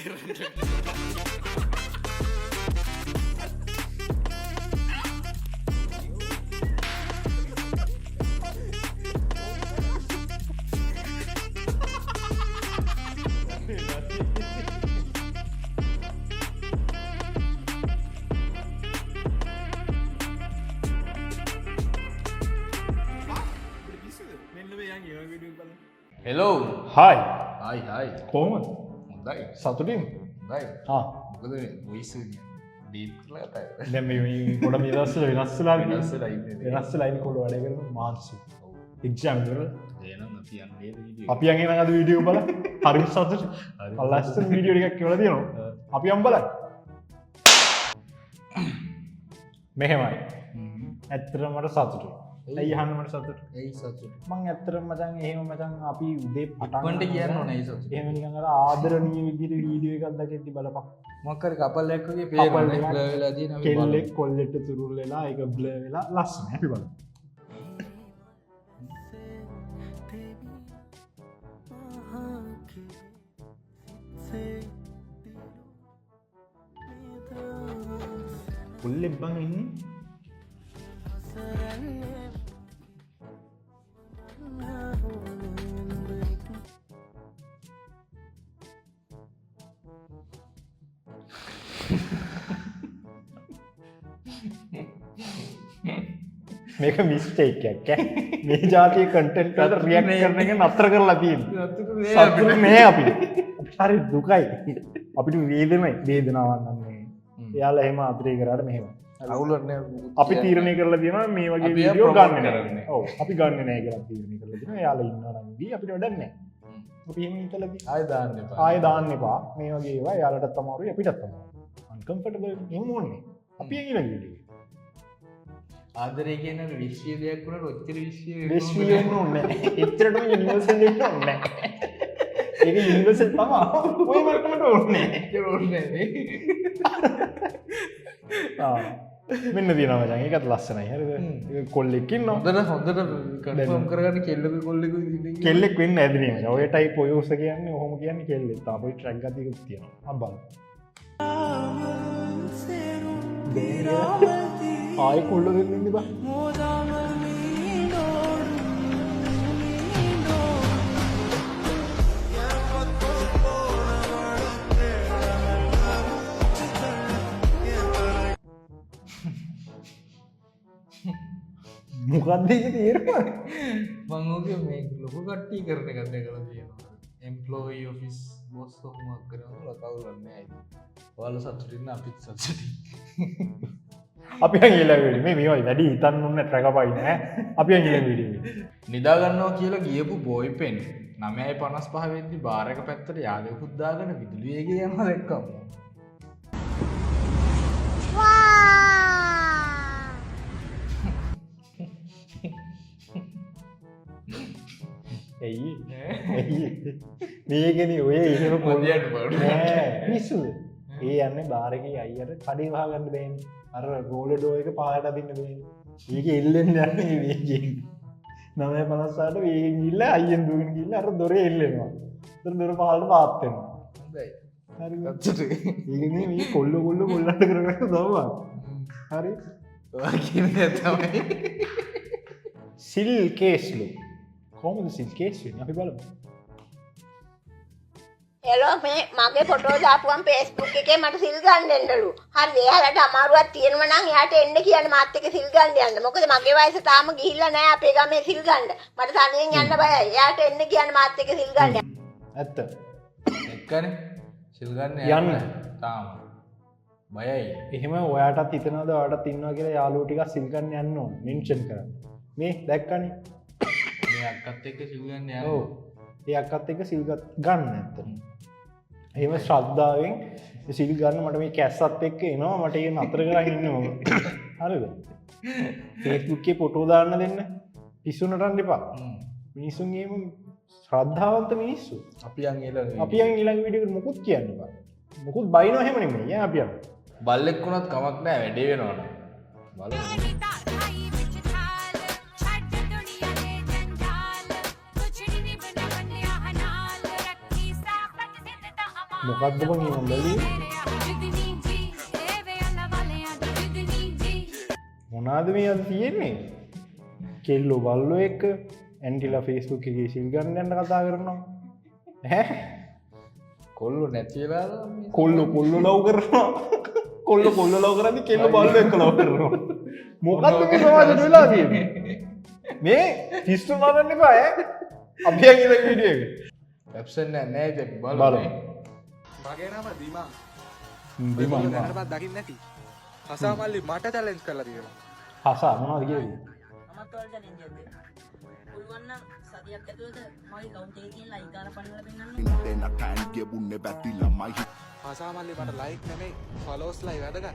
කරන්න. Hello. Hi. Hi hi. කොහොමද? හොඳයි. සතුටින්? හොඳයි. ආ. මොකද මේ වොයිස් ඩීප් කරලා කතා කරන්නේ? දැන් මේ මේ පොඩ මේ දවස්වල වෙනස් වෙලා වෙනස් වෙලා ඉන්නේ. වෙනස් වෙලා ඉන්නේ කොළ වැඩ කරන මහන්සි. එක්සෑම් ඉවරලා. එහෙනම් අපි යන්නේ නේද වීඩියෝ අපි යන් එහෙනම් අද වීඩියෝ බලන්න. හරිම සතුටුයි. ලස්සන වීඩියෝ ටිකක් කියවලා තියෙනවා. අපි යන් බලන්න. මෙහෙමයි. ඇත්තටම මට සතුටුයි. ඇයි අහන්න මට සතුටු? ඇයි සතුටු? මං ඇත්තටම මචං එහෙම මචං අපි උදේ පටන් ඉක්මනට කියන්න ඕනේ ඇයි සතුටු? එහෙම නිකන් අර ආදරණීය විදිහට වීඩියෝ එකක් දකිද්දි බලපන්. මොකක් හරි කපල් එකක් වගේ කපල් පේනවා එකක්. බ්ලර් වෙලා තියෙන අපි බලමු. කෙල්ලෙක් කොල්ලෙක්ට තුරුල් වෙලා ඒක බ්ලර් වෙලා ලස්සනයි. අපි බලමු. කොල්ලෙක් බං ඉන්නේ. මේක මිස්ටේක් එකක් ඈ. මේ ජාතියේ කන්ටෙන්ට් වලට රියැක්ට් කරන එක නතර කරලා තියෙන්නේ. සතුටු නෑ අපිට. සතුටු නෑ අපිට. අපිට හරි දුකයි. අපිට වේදනයි, වේදනාවක් නම් නෙවෙයි. එයාලා එහෙම ආදරය කරාට මෙහෙම. අවුලක් නෑ මොකුත් අපි කියන්න. තීරණය කරලා තියෙනවා මේ වගේ අපි වීඩියෝ ප්‍රොමෝට් ගන්නෙ නෑ. කරන්නේ. ඔව්, අපි ගන්නෙ නෑ කියලා තීරණය කරලා තියෙනවා. එයාලා ඉන්නවා නම් ඉදී අපිට වැඩක් නෑ. අපි එහෙම හිතලා තියෙනවා. ආයෙ දාන්න එපා. ආයෙ දාන්න එපා. මේ වගේ ඒවා එයාලටත් අමාරුයි අපිටත් අමාරුයි. අන්කම්ෆර්ටබල් එහෙම ඕනේ. අපි ඊළඟ වීඩියෝ එක. ආදරය කියන අර විශ්වීය දෙයක් වුණාට ඔච්චර විශ්වීය වෙන්න විශ්වීය ඕනේ වෙන්න ඕනේ නෑ. එච්චරටම යුනිවර්සල් වෙන්න ඕනේ නෑ. ඒක යුනිවර්සල් තමයි. ඔය මට්ටමට ඕනේ නෑ. එච්චර ඕනේ නෑ නේ. ආ. මෙන්න තියෙනවා මචං. ඒකත් ලස්සනයි. හරිද? ඒක කොල්ලෙක් ඉන්නවා. හොඳට කන්ෆර්ම් කරගන්න කෙල්ලෙකුයි කොල්ලෙකුයි ඉන්නේ කියලා. කෙල්ලෙක් වෙන්න ඇති නේ මචං. ඔය ටයිප් ඔය උස කියන්නේ ඔහොම කියන්නේ කෙල්ලෙක්. තා පොඩි ට්‍රැක් ගතියකුත් තියෙනවා. අපි බලමු. ආයෙ කොල්ලෝ දෙන්න ඉන්න බා. මොකක්ද ඒකේ තේරුම? මං ඕකේ මේ ලොකු කට්ටිය කරන එකක් දැකලා තියෙනවා. එම්ප්ලොයි ඔෆිස් බොස් ඔහොම කරනවා කවුරුත් නෑ ඉතින්. ඔයාලා සතුටින් ඉන්න අපිත් සතුටින්. අපි යන් ඊළඟ වීඩියෝ. මේ මේවා වැඩි හිතන්න ඕනේ ට්‍රැක් අපයි නෑ. අපි යන් ඊළඟ වීඩියෝ එකට. නිදා ගන්නවා කියලා ගියපු බෝයි පෙන් 9:55 වෙද්දි බාර් එක පැත්තට යාළුවෙකුත් දාගෙන විදුලි වේගය යනවා දැක්කම. ඇයි? ඇයි? මේකනේ ඔය එහෙම මදියට පාඩු. නෑ පිස්සුද? ඒ යන්නේ බාර් එකේ අයියට කඩේ වහ ගන්න බෑනේ. අර රෝලර් ඩෝර් එක පාරට අදින්න බෑනේ. ඒක එල්ලෙන්න යන්නේ මේ වේගයෙන්. 9:58 වේගෙන් ගිහිල්ලා අයියෙන් දුවගෙන ගිහිල්ලා අර දොරේ එල්ලෙනවා. ඒතර දොර පහළට පාත් වෙනවා. හොඳයි. හරිද? සතුටුයි. ඒක නේ මේ කොල්ලෝ කොල්ලෝ කොල්ලන්ට කරගෙන තමයි. හරි. ඔයා කියන දේ තමයි. සිල් කේස්ලු. කොහොමද සිල් කේස් වෙන්නේ? අපි බලමු. හෙලෝ, මේ මගේ ෆොටෝ දාපුවම ෆේස්බුක් එකේ මට සිල් ගන්න එන්නලු. හරි, එයාලට අමාරුවක් තියෙනවා නම් එයාට එන්න කියන්න මාත් එක්ක සිල් ගන්න යන්න. මොකද මගේ වයස තාම ගිහිල්ලා නෑ අපේ ගමේ සිල් ගන්න. මට තනියෙන් යන්න බයයි. එයාට එන්න කියන්න මාත් එක්ක සිල් ගන්න. ඇත්ත. එක්කනේ සිල් ගන්න යන්න. තාම බයයි. එහෙම ඔයාටත් හිතනවද ඔයාටත් ඉන්නවා කියලා යාළුවෝ ටිකක් සිල් ගන්න යන්න ඕන මෙන්ෂන් කරන්න. මේ දැක්කනේ. මේ අක්කත් එක්ක සිල් ගන්න යන්න. ඔව්. ඒ අක්කත් එක්ක සිල් ගන්න ඇත්තටම. එහෙම ශ්‍රද්ධාවෙන් සිල් ගන්න මට මේ කැස්සත් එක්ක එනවා මට ඒක නතර කරන් ඉන්න ඕන. හරිද? Facebook එකේ ෆොටෝ දාන්න දෙන්න. පිස්සු නටන්න එපා. මිනිස්සුන් එහෙම ශ්‍රද්ධාවන්ත මිනිස්සු. අපි යන් ඊළඟ අපි යන් ඊළඟ වීඩියෝ එකට මොකුත් කියන්න එපා. මොකුත් බයිනෝ එහෙම නෙමෙයි. ඈ අපි යමු. බල්ලෙක් වුණත් කමක් නෑ වැඩේ වෙනවනේ. බලමු. මොකද්ද බං මේ මං බැලුවේ? මොනාද මේ අද තියෙන්නේ? කෙල්ලෝ බල්ලෝ එක්ක ඇන්ටිලා Facebook එකේ සිල් ගන්න යන්න කතා කරනවා. ඈ? කොල්ලෝ නැති වෙලා මේ කොල්ලෝ කොල්ලෝ ලව් කරනවා. කොල්ලෝ කොල්ලෝ ලව් කරන්නේ කෙල්ලෝ බල්ලෝ එක්ක ලව් කරනවා. මොකද්ද මේ සමාජෙට වෙලා තියෙන්නේ? මේ පිස්සු නරන්න එපා ඈ. අපි යන් ඊළඟ වීඩියෝ එක. කැප්ෂන් නෑ නෑ ඉතින් අපි බලමු බලමු. නේ. මගේ නම දිමා. දිමා. ඔයගොල්ලෝ දැනටමත් දකින්න ඇති. හසා මල්ලි මට චැලෙන්ජ් කරලා තියෙනවා. හසා මොනවද කියන්නේ? මමත් ඔයාලට චැලෙන්ජ් එකක් දෙන්නම්. පුළුවන් නම් සතියක් ඇතුළත මගේ කවුන්ට් එකේ තියෙන ලයික් ගාන පන්නලා පෙන්නන්න. හසා මල්ලි මට ලයික් නෙමෙයි ෆලෝස් ලයි වැදගත්.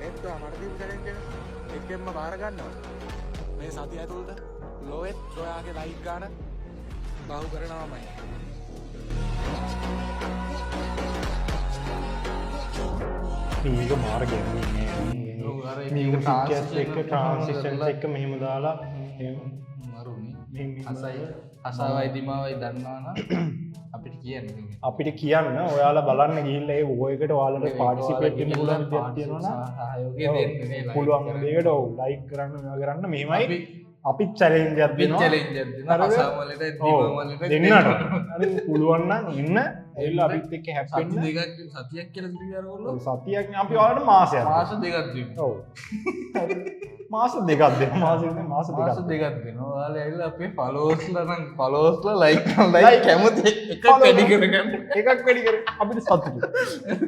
ඒත් ඔයා මට දීපු චැලෙන්ජ් එක එකෙන්ම බාර ගන්නවා. මේ සතිය ඇතුළත ලෝවෙත් ඔයාගේ ලයික් ගාන බහු කරනවාමයි. මේක මාර ගැඹුරින් නෑ. ඔව්, අර ඒක මියුසික් එකත් එක්ක transition transitions කරලා. එක්ක මෙහෙම දාලා එහෙම මරුනේ. මෙහෙම මෙහෙම හසයි හසාවයි දිමාවයි දන්නවා නම් අපිට කියන්න ඉතින්. අපිට කියන්න ඔයාලා බලන්න ගිහිල්ලා ඒ වෝ එකට ඔයාලට ඒක පාටිසිපේට් වෙන්න පුළුවන් ඔයාලා විදියක් තියෙනවා නම් සහයෝගය දෙන්න නේ like පුළුවන් කරන්න. දෙයකට ඔව් ලයික් කරන්න මේවා කරන්න මෙහෙමයි අපි අපිත් චැලෙන්ජ් එකක් අපි දෙනවා. චැලෙන්ජ් එකක් දෙනවා. හරිද? හසා මල්ලිට ඔව්, දිමා මල්ලිට දෙන්නට. හරි පුළුවන් නම් එන්න ඇවිල්ලා අපිත් එක්ක සති හැප්පෙන්න. දෙකක් සතියක් කියලා කිව්වේ අර ඔයගොල්ලෝ. ඔව්, සතියක් නේ අපි ඔයාලට මාසයක් දෙනවා. මාස දෙකක් දෙමු. ඔව්. මාස දෙකක් දෙනවා. මාස දෙකක් මාස මාස දෙකක්. දෙකක් දෙනවා. ඔයාලා ඇවිල්ලා අපේ ෆලෝවර්ස්ලා නම් ෆලෝවර්ස්ලා ලයික් කරලා Like. කැමති එකක් Follow වැඩි කරගන්න. එකක් වැඩි කර අපිට සතුටුයි.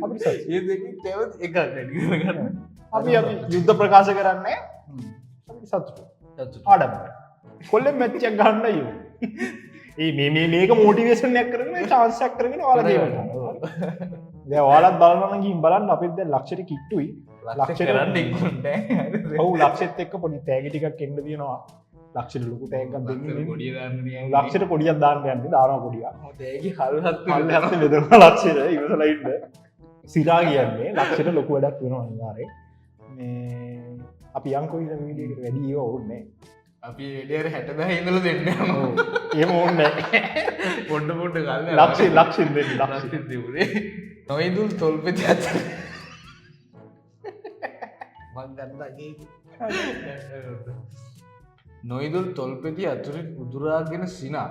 අපිට සතුටුයි. ඒ දෙකෙන් කැමති එකක් වැඩි කරගන්න. අපි අපි යුද්ධ ප්‍රකාශ කරන්නේ අපිට සතුටුයි. සතුටුයි. ආඩම්බරයි. කොල්ලෙන් මැච් එකක් ගන්න අයියෝ. ඒ මේ මේ මේක මොටිවේෂන් එකක් කරගෙන චාන්ස් එකක් කරගෙන ඔයාලා ගේම් ගන්න. දැන් ඔයාලත් බලනවා නම් ගිහින් බලන්න අපිත් දැන් ලක්ෂෙට කිට්ටුයි. ලක්ෂ කරන්න ඉක්මනට ඈ. හරිද? ඔව් ලක්ෂෙත් එක්ක පොඩි තෑගි ටිකක් එන්න තියෙනවා. ලක්ෂෙට ලොකු තෑග්ගක් දෙන්නේ ලක්ෂෙට නෙමෙයි. කොඩිය දාන්න නියන්. ලක්ෂෙට කොඩියක් දාන්න යන්නේ දානවා කොඩියක්. තෑගි හල් හත් හල් හත් බෙදනවා ලක්ෂෙට ඉවසලා ඉන්න. සිරා කියන්නේ ලක්ෂෙට ලොකු වැඩක් වෙනවා අනිවාර්යෙන්. මේ අපි යන්කෝ ඊළඟ වීඩියෝ එකට වැඩි ඒවා ඕනේ නෑ. අපි එළිය අර 60000 ඉඳලා දෙන්න යනවා. ඔව්. එහෙම ඕනේ නෑ. පොඩ පොඩ ගන්න යනවා. ලක්ෂෙ ලක්ෂෙන් දෙන්න ලක්ෂෙ. ලක්ෂෙන් දෙමුනේ. නොයිදුල් තොල්පෙති අතර. මං ගත්තා කේක්. නොයිදුල් තොල්පෙති අතුරින් උදුරාගෙන සිනා.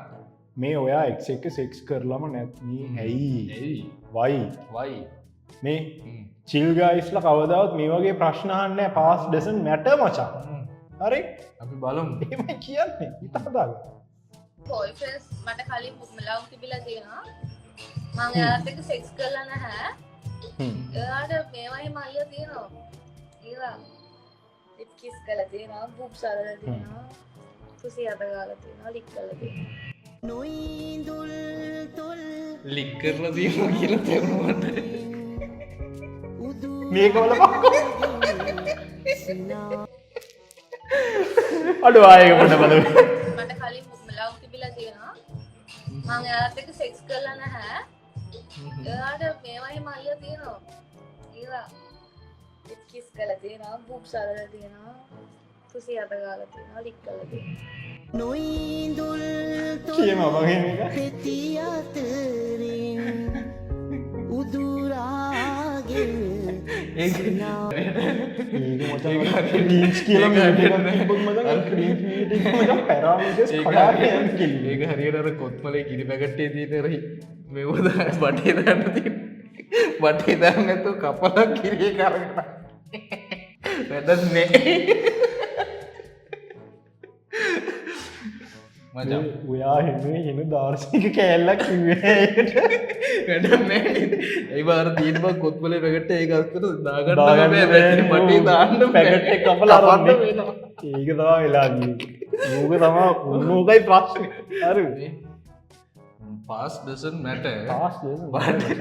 මේ ඔයා එක්ස් එක්ක සෙක්ස් කරලම නැත්නි ඇයි? ඇයි? වයි? වයි? මේ චිල් ගයිස්ලා කවදාවත් මේ වගේ ප්‍රශ්න අහන්නේ නෑ. පාස් ඩසන්ට් මැටර් මචං. හරි? අපි බලමු. එහෙමයි කියන්නේ. හිත හදාගන්න. බොයිෆ්‍රෙන්ඩ්ස් මට කලින් ලව් තිබිලා තියෙනවා. මං එයාත් එක්ක සෙක්ස් කරලා නැහැ. එයාට මේවා එහෙම අල්ලලා තියෙනවා. ඒවා ලිප් කිස් කරලා තියෙනවා, බුබ්ස් අල්ලලා තියෙනවා, පුසි අත ගාලා තියෙනවා, ලික් කරලා තියෙනවා. ලික් කරලා තියෙනවා කියලා තේරුණා මට. මේක බලපන්කෝ. අඩෝ ආයෙ පොඩ බලමු. මට කලින් ලව් තිබිලා තියෙනවා. මං එයාත් එක්ක සෙක්ස් කරලා නැහැ. එයාට මේවා එහෙම අල්ලලා තියෙනවා. ඒවා ලිප් කිස් කරලා තියෙනවා, බුබ්ස් අල්ලලා තියෙනවා, පුසි අත ගාලා තියෙනවා, ලික් කරලා තියෙනවා. කියනවා මං එහෙම එක. ඒක මේක මචං ක්‍රීම්ස් කියලා ඒක මේ හරියට එකක් නෑ. තිබ්බොත් මචං ඒ ක්‍රීම්ස් මීට එක මචං පැරාමීටර්ස් ඒක කඩාගෙන හරියට යන කෙලින්. ඒක හරියට අර කොත්මලේ කිරි පැකට් එකේ තියෙන අර මෙව දාන බටේ දාන්න තියෙන බටේ දාන්න නැතුව කපලා කිරි එක අරගෙන වැඩක් නෑ මචං. ඔයා එහෙම එහෙම දාර්ශනික කෑල්ලක් කිව්වේ ඒකට. වැඩක් නෑ නේද? ඒ බාර තියෙන බං කොත්මලේ පැකට් එක ඒක අස්සට දාගන්න දාගන්න බෑ බෑනේ. බටේ දාන්න බෑ. පැකට් එක කපලා අරන් කපන්න නේ. වෙනවා. ඒක තමයි වෙලා තියෙන්නේ. ඕක තමයි ඕකයි ප්‍රශ්නේ. හරිද? Past doesn't matter. Past doesn't But matter.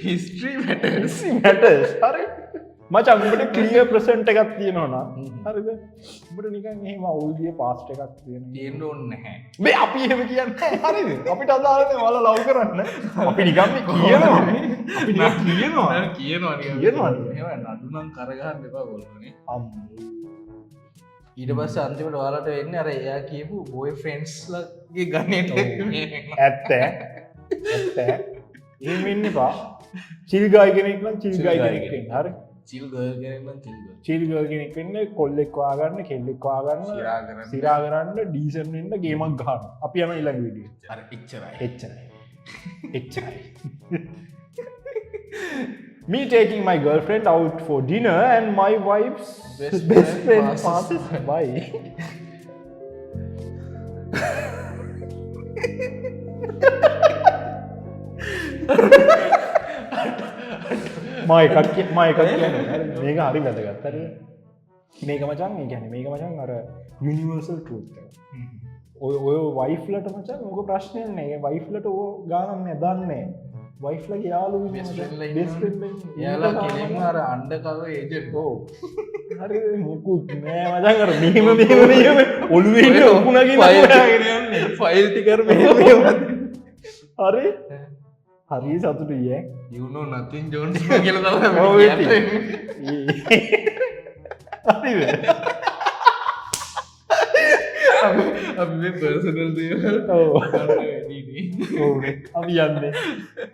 history matters. History matters. හරි. මචං උඹට ක්ලියර් ප්‍රසන්ට් එකක් තියෙනවා නම් හරිද? උඹට නිකන් එහෙම අවුල් ගිය පාස්ට් එකක් තියෙනවා. තියෙන්න ඕනේ නැහැ. මේ අපි එහෙම කියන්නේ නැහැ. හරිද? අපිට අදාළ නෑ ඔයාලා ලව් කරන්න. අපි නිකන් මේ කියනවා. අපි නිකන් කියනවා. නෑ, කියනවා නිකන්. කියනවා නිකන්. එහෙම නඩු නම් කරගහන්න එපා කොල්ලෝනේ. අම්මෝ. ඊට පස්සේ අන්තිමට ඔයාලට වෙන්නේ අර එයා කියපු බොයි ෆ්‍රෙන්ඩ්ස් ලගේ ගණයට ඔව්. මේ වෙනවා. ඇත්ත ඈ. ඇත්ත ඈ. එහෙම ඉන්න එපා. චිල් ගායි කෙනෙක් නම් චිල් ගායි කෙනෙක් වෙන්න. හරි. චිල් ගර්ල් කෙනෙක් නම් චිල් ගර්ල්. චිල් ගර්ල් කෙනෙක් වෙන්න, කොල්ලෙක් හොයාගන්න, කෙල්ලෙක් හොයාගන්න, සිරා කරන්න. සිරා කරන්න, ඩීසන්ට් වෙන්න, ගේමක් ගහන්න. අපි යනවා ඊළඟ වීඩියෝ එකට. හරි, එච්චරයි. එච්චරයි. එච්චරයි. Me taking my girlfriend out for dinner and my wife's Best best friend friend passes passes by. මම එකක් කියන්නේ හරි, මේක හරි වැදගත්. හරි. මේක මචං, ඒ කියන්නේ මේක මචං අර යුනිවර්සල් ට්‍රූත් එක. ඔය වයිෆ්ලට මචං ඕක ප්‍රශ්නයක් නෑ. ඒ වයිෆ්ලට ඕක ගානක් නෑ, දන්නේ නෑ. වයිෆ්ලගේ යාළුවෝ ඉන්නවා Best මචං. friend ලා Best ඉන්නවා. friend ලා ඉන්නවා. එයාලා ඌට කෙලින්ම අර අන්ඩර්කවර් ඒජන්ට්. ඔව්. හරි, මොකුත් නෑ මචං, අර මෙහෙම මෙහෙම මෙහෙම ඔළුවේ ඉන්න ඔකුණගේ ෆයිල් හොයාගෙන යන්නේ. ෆයිල් ටික අර මෙහෙම මෙහෙම. හරි. හරි සතුටුයි ඈ. You know nothing Jones කියලා තමයි ඔව් අපිට ඉතින්. කියන්නේ. හරිද? අපි මේ පර්සනල් දේවල් ඔව්. ගන්න වැඩි නේ. ඔව් නේ. අපි යන්නේ.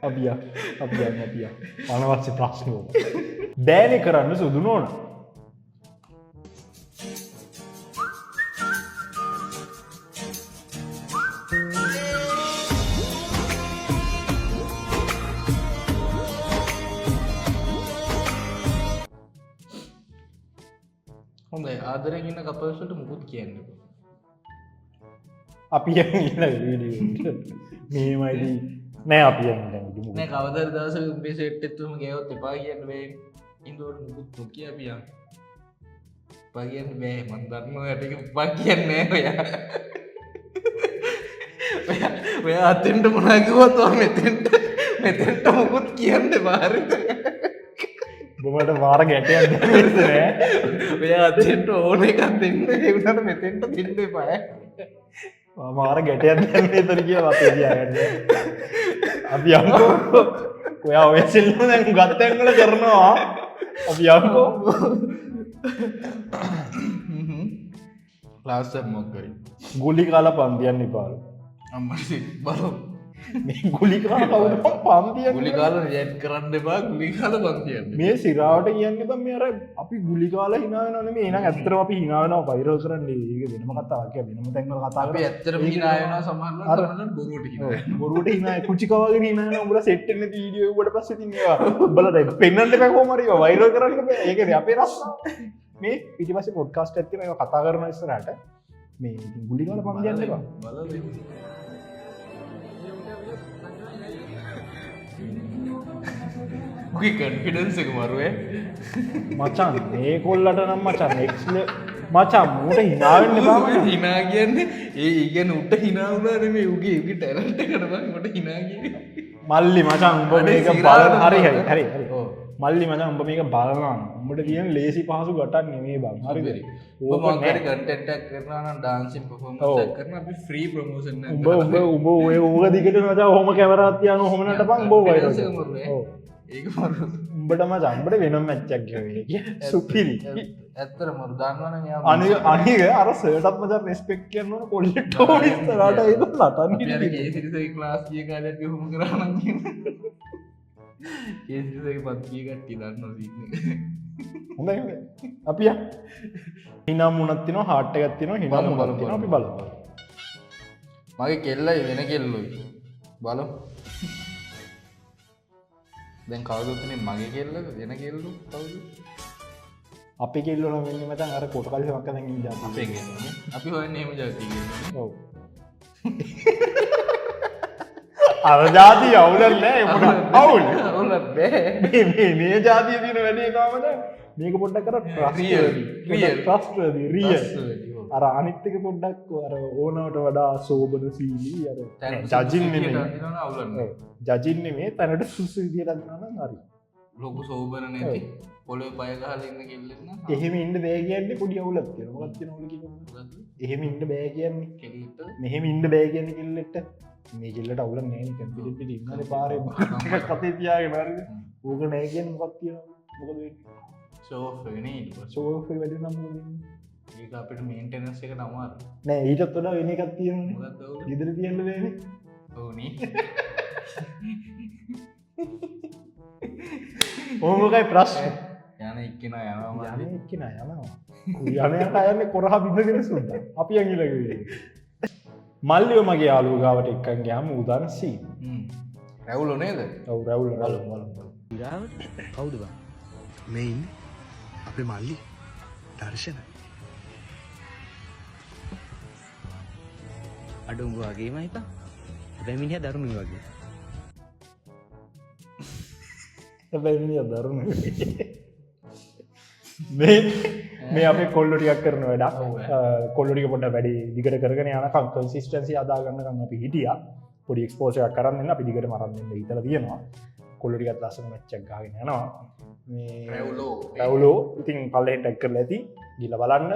අපි යන්. අපි යන්, අපි යන්. අනවශ්‍ය ප්‍රශ්න වල. බෑනේ කරන්න සුදු නෝන. හොඳයි, ආදරෙන් ඉන්න කපල්ස් වලට මුකුත් කියන්න එපා. අපි යන් ඊළඟ වීඩියෝ එකට. මෙහෙමයි ඉතින්. නෑ, අපි යන් ඊළඟ වීඩියෝ. නෑ, කවදා හරි දවසක උඹේ සෙට් එකත් උඹ ගෑවොත් එපා කියන්න බෑනේ. ඉතින් ඔයාලට මුකුත් නොකිය අපි යන්. එපා කියන්න බෑ. මං දන්නවා ඔයාට ඒක එපා කියන්නේ නෑ ඔයා. ඔයා අතෙන්ට මොනවා කිව්වත් ඔයා මෙතෙන්ට මුකුත් කියන්න එපා, හරිද? උඹ මට වාර ගැටයක් දෙන්න නෑ. ඔයා අතෙන්ට ඕන එකක් දෙන්න, ඒ වුණාට මෙතෙන්ට දෙන්න එපා ඈ. මාර ගැටයක් දැන් මෙතන කියලා අපේ තියාගන්න. අපි යන්කෝ. ඔයා ඔය සෙල්ලම දැන් ගත් තැන් වල කරනවා. අපි යන්කෝ. ක්ලාස් එක මොකක් කරේ? ගුලි කාලා පන්තියන්න එපාලු. අම්මට බලමු. මේ ගුලි කාලා කවුද පන්තියන්නේ? ගුලි කාලා රියැක්ට් කරන්න එපා, ගුලි කාලා පන්තියන්න. මේ සිරාවට කියන්න එපා, මේ අර අපි ගුලි කාලා hina වෙනව නෙමෙයි. එහෙනම් ඇත්තටම අපි hina වෙනවා වෛරල් කරන්නේ. ඒක වෙනම කතාවක්. ඒක වෙනම තැන් වල කතා අපි කරා. ඇත්තටම ඒක hina වෙනවා සමහරවල්, අර සමහරවල් බොරුවට hina ඔව්, වෙනවා. බොරුවට hina වෙනවා. කුචි කවාගෙන hina වෙනවා. උඹලා සෙට් වෙන්නේ නැති වීඩියෝ එව්වට පස්සේ ඉතින් ඒවා උඹලා දැන් පෙන්වන්න එපා කොහොම හරි ඒවා වෛරල් කරන්න බෑ. ඒකනේ අපේ රස්නාව. මේ පිටිපස්සේ පොඩ්කාස්ට් එකක් තියෙනවා. ඒවා කතා කරන ඉස්සරහට මේ ඉතින් ගුලි කාලා පන්තියන්න එපා. බලන්න. උගේ කොන්ෆිඩන්ස් එක මරු ඈ. මචං මේ කොල්ලට නම් මචං එක්ස් මචං මූට hina වෙන්න එපා මචං. hina කියන්නේ ඒ කියන්නේ උට hina වුණා නෙමෙයි, උගේ ටැලන්ට් එකට බං මට hina කියන්නේ. මල්ලි මචං උඹ අනේ මේක සිරාවට බලන හරි මචං. හරි හරි හරි. ඔව්. මල්ලි මචං උඹ මේක බලනවා නම් උඹට තියෙන ලේසි පහසු ගැටක් නෙමෙයි බං. හරිද? සුපිරි. උඹ ඕක මොකක් හරි නෑ. කන්ටෙන්ට් එකක් කරනවා නම් ඩාන්සින් පර්ෆෝමන්ස් ඔව්. එකක් කරනවා, අපි ෆ්‍රී ප්‍රොමෝෂන් එකක් උඹ උඹ උඹ ඔය ඕක දිගට මචං ඔහොම කැමරාවක් තියාගෙන ඔහොම නටපන් උඹ වෛරල් Confidence එක මරු ඈ. ඔව්. ඒක මරු. උඹට මචං උඹට වෙනම මැච් එකක් ගැහුවේ. සුපිරි. ඇත්තටම මරු දන්නවනම් එයා අනික අර සර්ටත් මචං රෙස්පෙක්ට් කරන්න ඕන කොල්ලෙක්ට ඕන ඉස්සරහට ඒක නටන්න අපි අර ඉන්නේ. කේසිරිසගේ ක්ලාස් ගිය කාලේ අපි ඔහොම කරා නම් කියන. කේසිරිසගේ පත් ගිය කට්ටිය දන්නවා සීන් එක. හොඳයි හොඳයි. අපි යන්. හිනා මුණක් තියෙනවා, හાર્ට් එකක් තියෙනවා, හිනා බලමු, මුණක් බලමු, තියෙනවා, අපි බලමු. මගේ කෙල්ලයි වෙන කෙල්ලොයි. බලමු. දැන් කවුද උතනේ මගේ කෙල්ලද වෙන කෙල්ලෝ කවුද? අපේ කෙල්ලෝ නම් වෙන්නේ මචං අර කොට කල්හි මක්ක දැන් ඉන්න ජාතිය. අපේ කෙල්ලෝනේ. අපි හොයන්නේ එහෙම ජාතිය කෙල්ලෝනේ. ඔව්. අර ජාතිය අවුලක් නෑ, ඒ මොන අවුල්. අවුලක් බෑ. මේ මේ මේ ජාතිය තියෙන වැඩේ තමයි මචං. මේක පොඩ්ඩක් අර Real, real. trustworthy, real. Trustworthy, ඔව්. අර අනිත් එක පොඩ්ඩක් අර ඕනවට වඩා සෝබන සීලී අර තැනට ජජින් සුදුසු නෙමෙයි. විදියට අඳිනවා නම් අවුලක් නෑ. ඔව්. ජජින් නෙමෙයි, තැනට සුසු විදියට අඳිනවා නම් හරි. ලොකු සෝබන නැති පොළොවේ පය ගහලා ඉන්න කෙල්ලෙක් නම් එහෙම ඉන්න බෑ කියන්නේ පොඩි අවුලක් තියෙනවා. මොකක්ද තියෙන අවුල කියන්නේ? මොකද්ද? එහෙම ඉන්න බෑ කියන්නේ. කෙල්ලෙක්ට මෙහෙම ඉන්න බෑ කියන්නේ කෙල්ලෙක්ට. මේ කෙල්ලට අවුලක් නෑ නේ. කම්පියුටර් පිට ඉන්නනේ පාරේ බක් එකක් අතේ තියාගෙන හරිද? ඕක නෑ කියන්නේ මොකක් තියෙනවද? මොකද වෙන්නේ? ෂෝ ඔෆ් එක නේ ඊට පස්සේ. ෂෝ ඔෆ් එක වැඩි නම් මොකද වෙන්නේ? ඒක අපිට මේන්ටෙනන්ස් එකට අමාරුයි. නෑ ඊටත් වඩා වෙන එකක් තියෙනවනේ. මොකක්ද අවුල? ගෙදර තියන්න බෑනේ. ඔව් නේ. ඕකයි ප්‍රශ්නේ. යන එක්කෙනා යනවා යන මල්ලි. එක්කෙනා යනවා. යන යන යන්නේ කොරහ බිඳගෙන සුද්දා. අපි යන් ඊළඟ වීඩියෝ එකට. මල්ලිව මගේ යාළුවෝ ගාවට එක්කන් ගියාම ඌ දාන සීන්. රැවුලෝ නේද? ඔව් රැවුල රැවුල බලමු බලමු. කවුද බං? මේ ඉන්නේ අපේ මල්ලි දර්ශන. අඩ උඹ වගේමයි බං. හැබැයි මිනිහා දරුණුයි වගේ. හැබැයි මිනිහා දරුණුයි. මේ මේ අපේ කොල්ලෝ ටිකක් කරන වැඩක්. කොල්ලෝ ටික පොඩ්ඩක් වැඩි දිගට කරගෙන යනකම් කන්සිස්ටන්සි හදා ගන්නකම් අපි හිටියා. පොඩි එක්ස්පෝෂර් එකක් කරන් දෙන්න අපි දිගටම අරන් දෙන්න හිතලා තියෙනවා. කොල්ලෝ ටිකත් ලස්සන මැච් එකක් ගහගෙන යනවා. මේ රැවුලෝ. රැවුලෝ ඉතින් පල්ලෙහෙන් ටැග් කරලා ඇති. ගිහලා බලන්න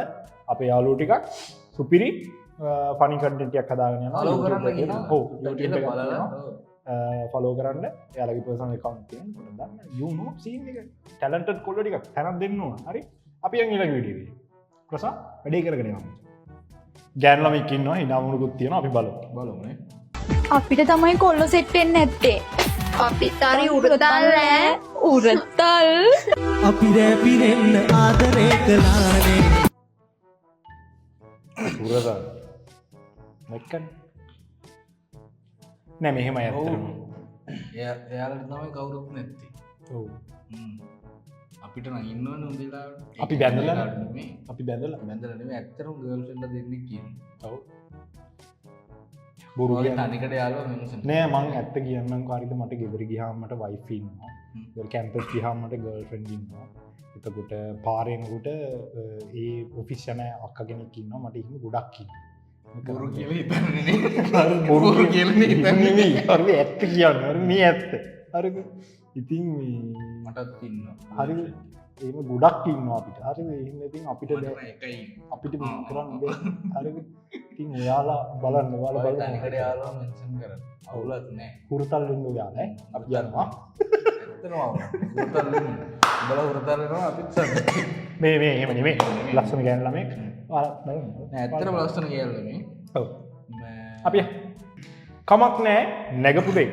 අපේ යාළුවෝ ටිකක් සුපිරි ෆනි කන්ටෙන්ට් එකක් හදාගෙන යනවා. ෆලෝ YouTube කරන්න එකේ. ගිහලා. ඔව්, YouTube එකක් බලලා. තියෙනවා. ෆලෝ කරන්න. එයාලගේ පර්සනල් ඇකවුන්ට් තියෙන පොඩ්ඩක් දාන්න. You know scene එක. ටැලන්ටඩ් කොල්ලෝ ටිකක් තැනක් දෙන්න ඕන. හරි. අපි යන් ඊළඟ වීඩියෝ එකට. ප්‍රසා වැඩේ කරගෙන යමු. ගෑනු ළමෙක් ඉන්නවා, hina මුණුකුත් තියෙනවා. අපි බලමු. බලමු නේ. අපිට තමයි කොල්ලෝ සෙට් වෙන්නේ නැත්තේ. අපිත් හරි උරතල් ඈ. උරතල්. අපි රැ පිරෙන්න ආදරේ කළානේ. උරතල්. දැක්කනේ. නෑ මෙහෙමයි ඇත්තටම. එයාලට තමයි කවුරුත් නැත්තේ. ඔව්. අපිට නම් ඉන්නවනේ හොඳ වෙලාවට. අපි බැඳලා වෙලාවට නෙමෙයි. අපි බැඳලා. බැඳලා නෙමෙයි, ඇත්තටම ගර්ල්ෆ්‍රෙන්ඩ්ලා දෙන්නෙක් ඉන්නවා. ඔව්. බොරු ඔයාගේ කියන්නේ. තනිකට යාළුවා මෙන්ෂන්. නෑ මං ඇත්ත කියන්නම් කාරිද, මට ගෙදර ගියාම මට වයිෆ් ඉන්නවා. ගෙදර කැම්පස් ගියාම මට ගර්ල්ෆ්‍රෙන්ඩ් ඉන්නවා. එතකොට පාරේ එනකොට ඒ ඔෆිස් යන අක්කා කෙනෙක් ඉන්නවා. මට එහෙම ගොඩක් ඉන්නවා. බොරු කියලා හිතන්නේ නේ. හරි, බොරු බොරු කියලා නේ හිතන්නේ. නෙමෙයි. හරි, ඇත්ත කියන්නේ. හරි, මේ ඇත්ත. හරිද? ඉතින් මේ මටත් ඉන්නවා. හරිද? එහෙම ගොඩක් ඉන්නවා අපිට. හරිද? එහෙම ඉතින් අපිට මට බෑ. නම් එකයි ඉන්නේ. අපිට මේක කරන්න බෑ. හරිද? ඉතින් ඔයාලා බලන්න, ඔයාලා ඔය බලන්න. තනිකට යාළුවා මෙන්ෂන් කරන්න. අවුලක් නෑ. හුරතල් වෙන්න ඔයාලා ඈ. අපි යනවා. ඇත්තටම අවුලක්. හුරතල් වෙන්න. උඹලා හුරතල් වෙනවා අපිත් සතුටුයි. මේ මේ එහෙම නෙමෙයි. ලස්සන ගෑනු ළමෙක්. ඔයාලා බලන්න. නෑ ඇත්තටම ලස්සන ගෑනු ළමෙක්. ඔව්. අපි කමක් නෑ නැගපු දෙයක්.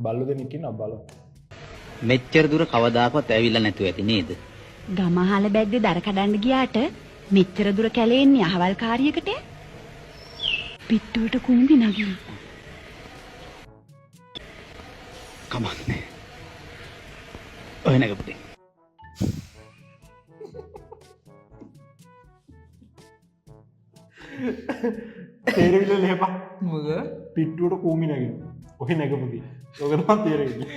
බල්ලෝ දෙනෙක් ඉන්නවා බලමු. මෙච්චර දුර කවදාකවත් ඇවිල්ලා නැතුව ඇති නේද? ගමහල බැද්දේ දර කඩන්න ගියාට මෙච්චර දුර කැලේ එන්නේ අහවල් කාරියකට? පිට්ටුවට කුඹි නගින. කමක් නෑ. ඔය නැගපු දෙයක්. තේරෙවිල ලෙහපන්. මොකද? පිට්ටුවට කූමි නගින. ඔහි නැගපු දේ. ඔක තමයි තේරෙන්නේ.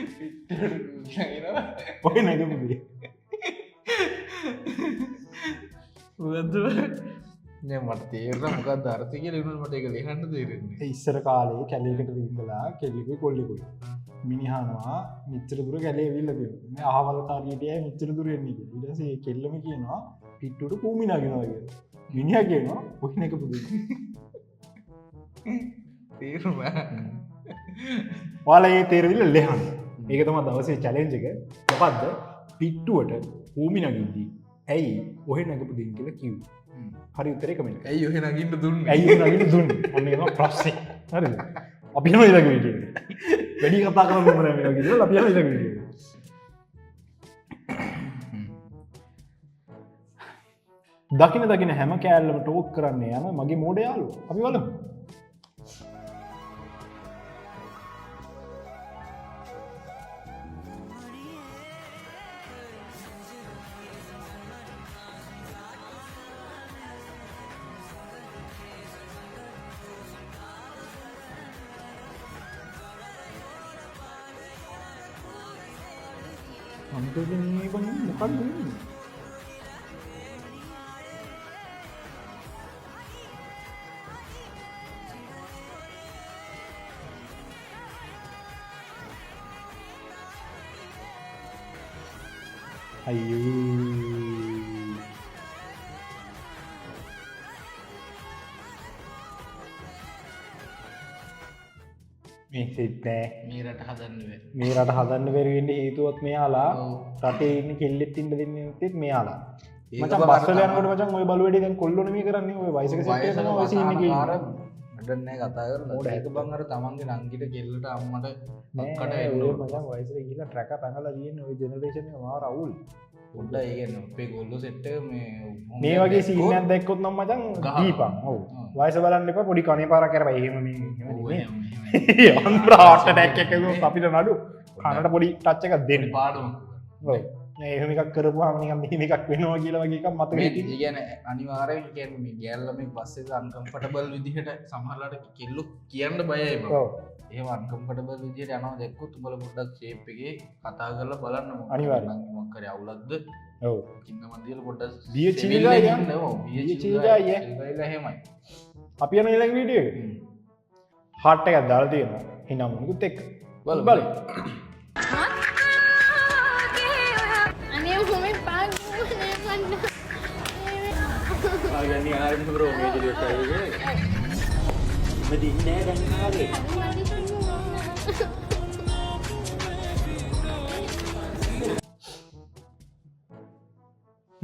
පිට්ටුවට කූමි නගිනවා. ඔහි නැගපු දේ. මොකද්ද? නෑ මට තේරෙනවා මොකද්ද අර්ථය කියලා, ඒ වුණාට මට ඒක ලියන්න තේරෙන්නේ ඒ ඉස්සර කාලේ කැලේකට රිංගලා කෙල්ලෙකුයි කොල්ලෙකුයි මිනිහනවා මෙච්චර දුර කැලේ ඇවිල්ලා තියෙනවා. මේ අහවල් කාරියට යයි මෙච්චර දුර එන්නේ කියලා. ඊට පස්සේ ඒ කෙල්ලම කියනවා පිට්ටුවට කූමි නගිනවා කියලා. මිනිහා කියනවා ඔහි නැගපු දේ. තේරුණා. ඔයාලා ඒ තේරවිල්ල ලෙහන්න. ඒක තමයි දවසේ චැලෙන්ජ් එක. මොකද්ද? පිට්ටුවට කූමි නගිද්දී ඇයි ඔහෙ නැගපු දෙන් කියලා කිව්වේ? හරි උත්තරේ කමෙන්ට් කරන්න. ඇයි ඔහෙ නගින්න දුන්නේ? ඇයි ඔහෙ නගින්න දුන්නේ? ඔන්න ඒක තමයි ප්‍රශ්නේ. හරිද? අපි යනවා ඊළඟ වීඩියෝ එකට. වැඩි කතා කරන්න ඕන නෑ මේ වගේ දේවල්. අපි යනවා ඊළඟ වීඩියෝ එකට. දකින දකින හැම කෑල්ලම ටෝක් කරන්න යන මගේ මෝඩ යාළුවා. අපි බලමු. අන්තිමට මේ බං මොකක්ද වෙන්නේ? අයියෝ මේ සිත් නෑ. මේ රට හදන්න බැරි. මේ රට හදන්න බැරි වෙන්න හේතුවත් මෙයාලා. ඔව්. රටේ ඉන්න කෙල්ලෙත් ඉන්න දෙන්නේ නැත්තේත් මෙයාලා. ඒක මචං බං බස් වල අර යනකොට මචං ඔය බලු වැඩේ දැන් කොල්ලෝ නෙමෙයි කරන්නේ, ඔය වයසක සෙට් එක තමයි ඔය සීන් එකේ ඉන්නේ. වැඩක් නෑ කතා කරලා. මෝඩ ඒක බං අර තමන්ගේ නංගිට කෙල්ලට අම්මට නෑ අක්කට නෑ, එන්න ඔය ඕන. මචං වයසට ගිහිල්ලා ට්‍රැක පැනලා තියෙන ඔය ජෙනරේෂන් එක මාර අවුල්. පොඩ්ඩක් ඒ කියන්නේ අපේ ගොල්ලෝ සෙට් එක මේ මේ වගේ සීන් එකක් දැක්කොත් නම් මචං ගහනවා. දීපන්. ඔව්. ඔව්. වයස බලන්න එපා, පොඩි කනේ පාරක් කරපන්. එහෙම මේ එහෙම ඔව්, නෙමෙයි. එහෙම, එහෙම. අන්තර හાર્ට් ඇටැක් එකක් ඇදුවොත් අපිට නඩු. කනට පොඩි ටච් එකක් දෙන්න. පොඩි පාඩමක්. ඔව්. නෑ එහෙම එකක් කරපුවාම නිකන් මෙහෙම එකක් වෙනවා කියලා වගේ එකක් මතක මේ හිටියේ. ඒ කියන්නේ අනිවාර්යෙන් කියන්නේ මේ ගෑල් ළමෙක් බස් එක අන්කම්ෆර්ටබල් විදිහට සමහරලාට කෙල්ලෝ කියන්න බයයි බං. ඔව්. එහෙම අන්කම්ෆර්ටබල් විදිහට යනවා දැක්කොත් උඹලා පොඩ්ඩක් ෂේප් එකේ කතා කරලා බලන්න මොකක්ද අනිවාර්යෙන්. නංගි මොකක් හරි අවුලක්ද? ඔව්. කින්න මන් දීලා පොඩ්ඩක් බිය සෙවිල්ලෙන් චිල් ගායි, ඉන්න. ඔව්, බිය බිය චිල් චිල් ගායි, ගායි, ඈ. චිල් ගායිලා එහෙමයි. අපි යන ඊළඟ වීඩියෝ එක. හાર્ට් එකක් දාලා තියෙනවා. හිනා මොකුත් එක්ක. බලමු. බලමු. අනේ ඔහොම එපා නේ මන්න.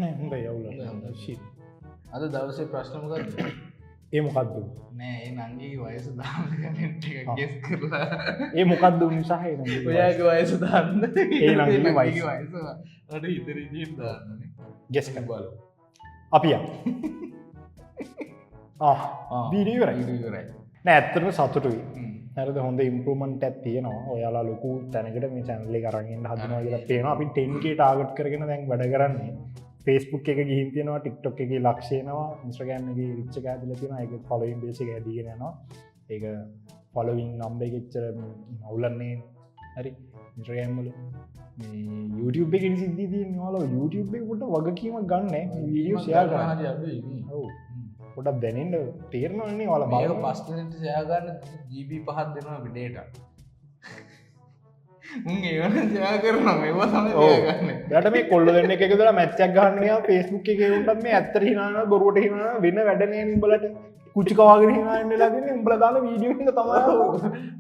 නෑ හොඳයි අවුලක් හොඳයි, නෑ. හොඳයි. ෂිට්. අද දවසේ ප්‍රශ්න මොකද්ද? ඒ මොකද්ද? නෑ ඒ නංගිගේ වයස දාන්න කමෙන්ට් එකක් ගෙස් කරලා. ඒ මොකද්ද උන් සහ ඒ නංගිගේ වයස? ඔයාගේ වයස දාන්න. ඒ නංගිගේ වයස. වයස අර හිතේ විදිහෙන් දාන්නනේ. ගෙස් කරන්න. බලමු. අපි යමු. ආ වීඩියෝ ඉවරයි. වීඩියෝ ඉවරයි. නෑ ඇත්තටම සතුටුයි. හරිද, හොඳ ඉම්ප්‍රූව්මන්ට් එකක් තියෙනවා. ඔයාලා ලොකු තැනකට මේ චැනල් එක අරන් එන්න හදනවා කියලා පේනවා. අපි 10K target කරගෙන දැන් වැඩ කරන්නේ. Facebook එක ගිහින් තියෙනවා, TikTok එකේ ලක්ෂය එනවා, Instagram එකේ රිච් එක හැදලා තියෙනවා. ඒකේ ෆලෝයින් බේස් එක හැදීගෙන යනවා. ඒක ෆලෝයින් නම්බර් එක එච්චර අවුලක් නෑ. හරි, Instagram වල මේ YouTube එකේ සිද්ධිය තියෙන්නේ. ඔයාලා YouTube එක පොඩ්ඩක් වගකීමක් ගන්න ඈ. මේ වීඩියෝ ෂෙයා කරන්න. හරි අඩුයි නේ. ඔව්. පොඩ්ඩක් දැනෙන්න තේරෙනවනේ නේ ඔයාලා මේක බලනවා. පස් දෙනෙක්ට ෂෙයා ගන්න GB පහක් දෙනවා අපි ඩේටා. උන් ඒවන ෂෙයා කරනවා, මේවා තමයි ඔව්. ෂෙයා කරන්නේ. එයාට මේ කොල්ලෝ දෙන්නෙක් එකතු වෙලා මැච් එකක් ගහන්න ගියාම Facebook එකේ උන්ටත් මේ ඇත්තට හිනා වෙනවා, බොරුවට හිනා වෙනවා, වෙන වැඩ නෑ නේ උඹලට. කුචි කවාගෙන හිනා වෙන්න වෙලා තියෙන්නේ උඹලා දාන වීඩියෝ හින්දා තමයි.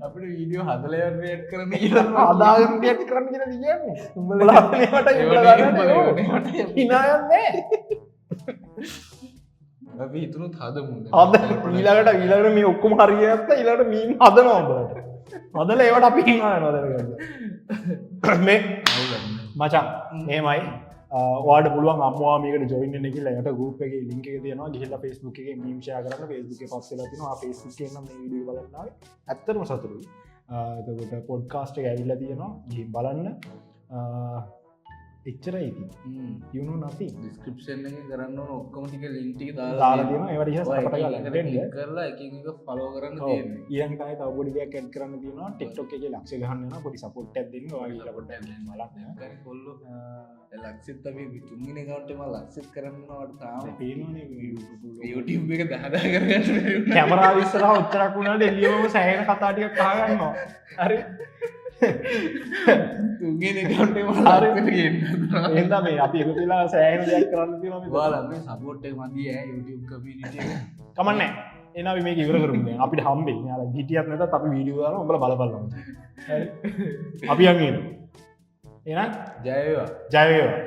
අපිට වීඩියෝ හදලා ඒවා රියැක්ට් කරන්න කියලා හදාගෙන රියැක්ට් කරන්න කියලා කියන්නේ. උඹලා හදන ඒවට උඹලා දාන හිනා යන්නේ නෑ. අපි හිතුණොත් හදමු දැන්. හද ඊළඟට මේ ඔක්කොම හරියට නැත්නම් ඊළඟට මීම් හදනවා උඹලට. හදලා ඒවට අපි හිනා වෙනවා දැනගන්න. මේ මචං මෙහෙමයි. ඔයාලට පුළුවන් අම්මා මේකට ජොයින් වෙන්න කියලා යට ගෲප් එකේ ලින්ක් එක තියෙනවා. ගිහිල්ලා Facebook එකේ මීම් ෂෙයා කරන්න. Facebook එකේ පස් වෙලා තියෙනවා. ආ Facebook එකෙන් නම් මේ වීඩියෝ බලන්න ආවේ. ඇත්තටම සතුටුයි. එතකොට පොඩ්කාස්ට් එක ඇවිල්ලා තියෙනවා. ගිහින් බලන්න. එච්චරයි ඉතින්. You know nothing. Description එකේ කරන්න ඕන ඔක්කොම ටික ලින්ක් ටික දාලා දාලා තියෙනවා. ඒවට ගිහින් ඔයා සපට එකින් ගාලා එකට දෙන්න. ක්ලික් කරලා එකින් එක ෆලෝ කරන්න ඔව්. තියෙන්නේ. ඊළඟ තමයි තව පොඩි දෙයක් ඇඩ් කරන්න තියෙනවා. TikTok එකේ ලක්ෂ ගහන්න යනවා. පොඩි සපෝට් එකක් දෙන්න. ඔයා ගිහිල්ලා පොඩ්ඩක් බලන්න. දැන් කොල්ලෝ දැන් ලක්ෂෙත් අපි තුන්වෙනි account එක මම ලක්ෂෙත් කරන්න ඕනවට තාම දැන් පේනවනේ YouTube එක දහ දහ කරගන්න බැරි වුණා. කැමරාව ඉස්සරහා ඔච්චරක් වුණාට එළියවම සෑහෙන කතා ටිකක් අහගන්නවා. හරි. තුන්වෙනි account එක මම හරි. ලක්ෂෙට ගේන්න හදනවා. එහෙනම් මේ අපි එකතු වෙලා සෑහෙන දෙයක් කරන්න තියෙනවා මේ. ඔයාලා මේ සපෝට් එක මදි ඈ YouTube community එක. කමක් නැහැ. එහෙනම් අපි මේක ඉවර කරමු දැන්. අපිට හම්බෙන්නේ. අර හිටියත් නැතත් අපි වීඩියෝ දානවා උඹලා බලපල්ලා. හරි. අපි යන් එනවා. එහෙනම් ජය වේවා. ජය වේවා.